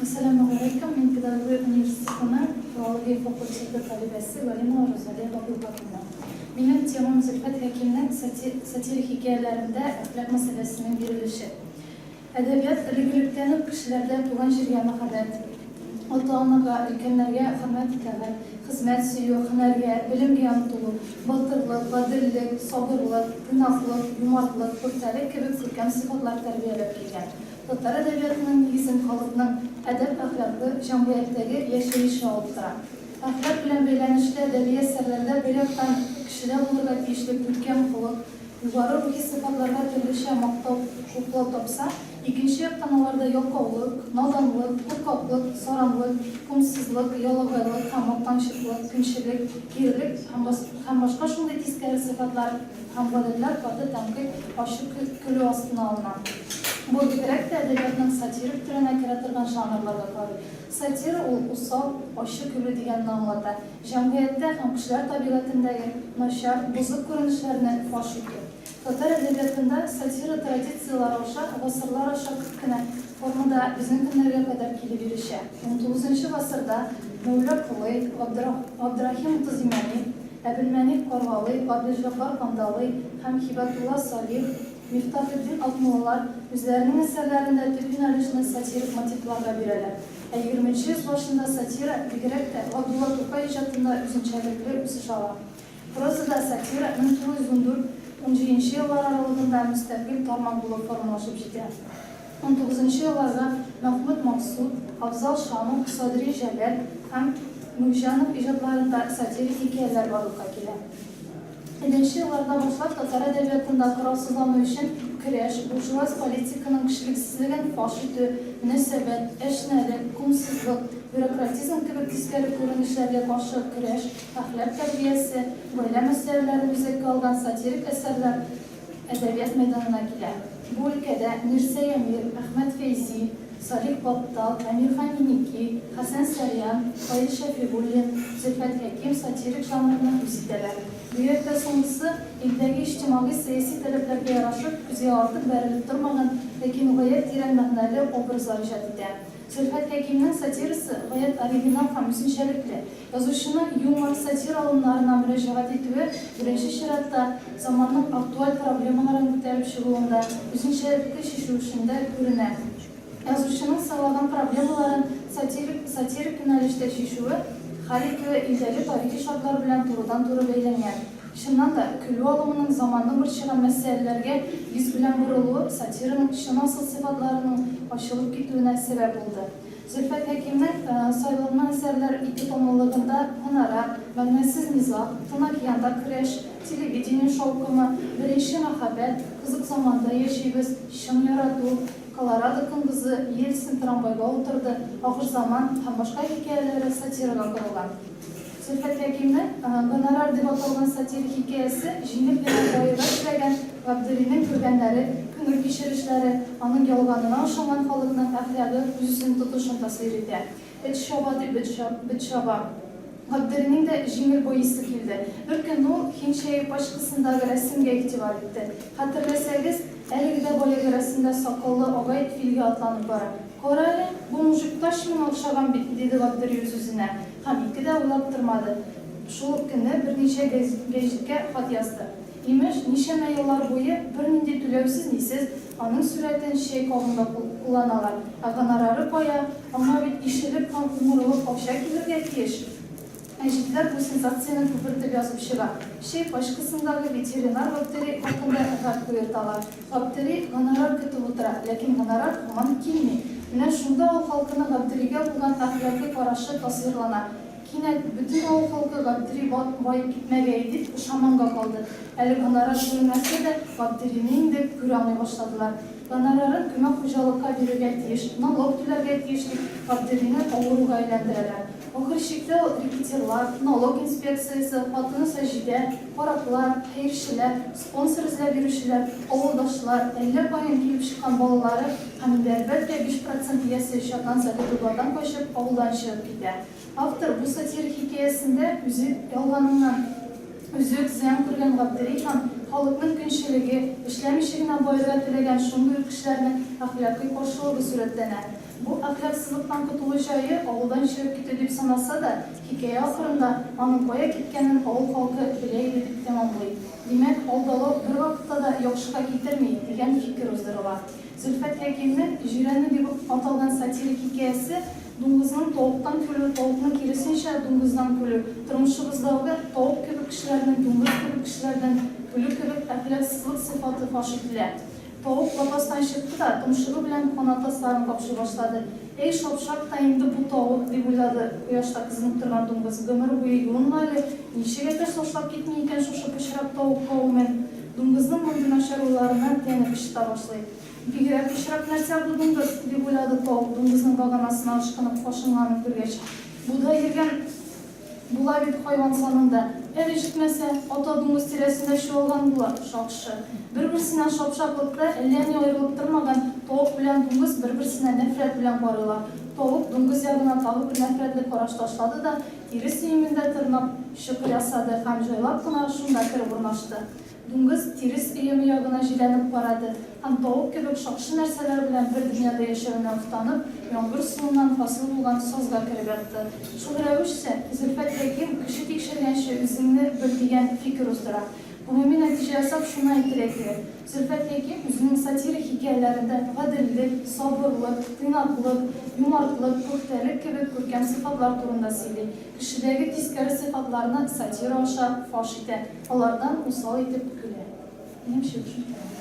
Әссәламегаләйкем, мин педагогия университетының филология факультеты талибәсе Галимова Рузалия Габделбаковна. Минем темам Зөлфәт Хәкимнең сатирик хикәяләрендә әхлак мәсьәләсенең бирелеше. Әдәбият элек-электән үк кешеләрдә туган җиргә мәхәббәт, ата-анага, өлкәннәргә хөрмәт-итагать, хезмәт сөю, һөнәргә, белемгә омтылу, батырлык, гаделлек, сабырлык, тыйнаклык, юмартлык, пөхтәлек кебек күркәм сыйфатлар тәрбияләп килгән. Татар әдәбиятының нигезен халыкның әдәп-әхлаклы җәмгыятьтәге яшәеше алып тора. Әхлак белән бәйләнешле әдәби әсәрләрдә бер яктан кешедә булырга тиешле күркәм холык, югары рухи сыйфатларга төрлечә мактау, хуплау тапса, икенче яктан аларда ялкаулык, наданлык, куркаклык, саранлык, комсызлык, ялагайлык һәм мактанчыклык, көнчелек, кирелек һәм башка шундый тискәре сыйфатлар һәм гадәтләр каты тәнкыйть, ачы көлү астына алына. Бу бигрәк тә әдәбиятның сатирик төренә керә торган жанрларга карый. Сатира ул усал, ачы көлү дигәнне аңлата, җәмгыятьтә һәм кешеләр табигатендәге начар, бозык күренешләрне фаш итү. Татар әдәбиятында сатира традицияләр аша, гасырлар аша күп кенә формада безнең көннәргә кадәр килеп ирешә. Унтугызынчы гасырда Мәүла Колый, Габдрахим Утыз Имәни, Әбелмәних Каргалый, Габделҗаббар Кандалый һәм Һибәтулла Салих, Мифтахетдин Акмуллалар үзләренең әсәрләрендә төп юнәлешне сатирик мотивларга бирәләр. Ә егерменче йөз башында сатира, бигрәк тә, Габдулла Тукай иҗатында үзенчәлекле үсеш ала. Прозада сатира 1914, унҗиденче еллар аралыгында мөстәкыйль тармак булып формалашып җитә. Унтугызынчы елларда Мәхмүт Максуд, Афзал Шамов, Садри Җәләл һәм Мөгҗанов иҗатларында сатирик хикәяләр барлыкка килә. Илленче елларда башлап татар әдәбиятында коралсызлану өчен көрәш, буржуаз политиканың кешелексезлеген фаш итү, мөнәсәбәт, әшнәлек, комсызлык, бюрократизм кебек тискәре күренешләргә каршы көрәш, әхлак тәрбиясе, гаилә мәсьәләләрен үзәккә алган сатирик әсәрләр әдәбият мәйданына килә. Бу өлкәдә Мирсәй Әмир, Әхмәт Фәйзи, Салих Баттал, Әмирхан Еники, Хәсән Сарьян, Фаил Шәфигуллин, Зөлфәт Хәким сатирик жанрны үз итәләр. Бигрәк тә соңгысы, илдәге иҗтимагый-сәяси таләпләргә ярашып, күзгә артык бәрелеп тормаган, ләкин гаять тирән мәгънәле образлар иҗат итә. Зөлфәт Хәкимнең сатирасы гаять оригинал һәм үзенчәлекле. Язучының юмор, сатира алымнарына мөрәҗәгать итүе, беренче чиратта, заманның актуаль проблемаларын күтәреп чыгуында, үзенчәлекле чишүешендә күренә. Язучының сайлаган проблемаларын сатирик, сатирик юнәлештә чишүе, хәл итүе илдәге тарихи шартлар белән турыдан-туры бәйләнгән. Чыннан да, көлү алымының заманны борчыган мәсьәләләргә йөз белән борылуы сатираның чын асыл сыйфатларының ачылып китүенә сәбәп булды. Зөлфәт Хәкимнең Сайланма әсәрләр ике томлылыгында Гонорар, Мәгънәсез низаг, Тын океанда көрәш, Телевидение шаукымы, Беренче мәхәббәт, Кызык заманда яшибез, Чын ярату, Колорадо коңгызы, Ельцин трамвайга утырды, Ахырзаман һәм башка хикәяләре сатирага корылган. Зөлфәт Хәкимнең Гонорар дип аталган сатирик хикәясе җиңел генә баерга теләгән Габдеринең күргәннәре, күңел кичерешләре, аның ялганына ышанган халыкның әхлагы, үз-үзен тотышын тасвир итә. Эт чаба дип бет чаба. Габдеринең дә җиңел байыйсы килде. Бер көнне ул һинд чәе пачкасындагы рәсемгә игътибар итте. Хәтерләсәгез, әлеге дә баягы рәсемдә сакаллы агай филгә атланып бара. Кара әле, бу мужик тач миңа охшаган бит, диде Габдери үз-үзенә. Һәм ике дә уйлап тормады, шул ук көнне берничә гәҗиткә хат язды. Имеш, ничәмә еллар буе, бернинди түләүсез-нисез, аның сурәтен чәй кабында кулланалар. Ә гонорары кая? Аңа бит ишелеп һәм умырылып акча килергә тиеш! Гәҗитләр бу сенсацияне күпертеп язып чыга. Чәй пачкасындагы ветеринар Габдери хакында гәп куерталар. Габдери гонорар көтеп утыра, ләкин гонорар һаман килми. Менә шунда авыл халкының Габдеригә булган әхлакый карашы тасвирлана. Кинәт бөтен авыл халкы Габдери баеп китмәгәе дип пошаманга калды. Әле гонорар күренмәсә дә, Габдерине инде күрә алмый башладылар. Гонорарын күмәк хуҗалыкка бирергә тиеш, налог түләргә тиеш дип, Габдерине авыруга әйләндерәләр. Ахыр чиктә ул рэкетирлар, налог инспекциясе, хатыны Саҗидә, караклар, хәерчеләр, спонсор эзләп йөрүчеләр, авылдашлар, әллә каян килеп чыккан балалары һәм инде, әлбәттә, 5% иясе Чатан Заһидулладан качып, авылдан чыгып китә. Автор бу сатирик хикәясендә үзе ялганыннан үзе үк зыян күргән Габдери һәм халыкның көнчелеге, эшләмичә генә баерга теләгән шундый ук кешеләрнең әхлакый каршылыгы сурәтләнә. Бу әхлаксызлыктан котылу җае авылдан чыгып китү дип санаса да, хикәя ахырында аның кая киткәнен авыл халкы белә иде дип тәмамлый. Димәк, алдалау бервакытта да яхшыга китерми, дигән фикер уздырыла. Зөлфәт Хәкимнең Җирәнү дип аталган сатирик хикәясе дуңгызның тавыктан көлү, тавыкның киресенчә, дуңгыздан көлү, тормышыбыздагы тавык кебек кешеләрнең дуңгыз кебек кешеләрдән көлү кебек әхлаксызлык сыйфаты фаш ителә. Тавык лапастан чыкты да, томшыгы белән канат асларын капшый башлады. Әй, шапшак та инде бу тавык, дип уйлады кояшта кызынып торган дуңгыз, гомер буе юынма әле, ничек әтәч ташлап китми икән шушы пычрак тавык кавемен? Дуңгызның мондый начар уйларына тәне кычыта башлый. Бигрәк пычрак нәрсә бу дуңгыз, дип уйлады тавык, дуңгызның баганасына ышкынып кашынганын күргәч. Бу да йөргән була бит хайван санында. Әле җитмәсә, ата дуңгыз тирәсендә чуалган була, шакшы. Бер-берсеннән шапшаклыкта әллә ни аерылып тормаган тавык белән дуңгыз бер-берсенә нәфрәт белән карыйлар. Тавык дуңгыз ягына тагы бер нәфрәтле караш ташлады да, Тирес өемендә тырнап чокыр ясады һәм җайлап кына шунда кереп урнашты. Дуңгыз тирес өеме ягына җирәнеп карады һәм тавык кебек шакшы нәрсәләр белән бер дөньяда яшәвенә уфтанып, яңгыр суыннан хасил булган сазга кереп ятты. Шул рәвешчә, Зөлфәт Хәким кеше тикшергәнче үзеңне бел дигән фикер уздыра. Гомуми нәтиҗә ясап, шуны әйтергә кирәк, Зөлфәт Хәким үзенең сатирик хикәяләрендә гаделлек, сабырлык, тыйнаклык, юмартлык, пөхтәлек кебек күркәм сыйфатлар турында сөйли, кешедәге тискәре сыйфатларны сатира аша фаш итә, алардан усал итеп көлә. Минем чыгышым тәмам.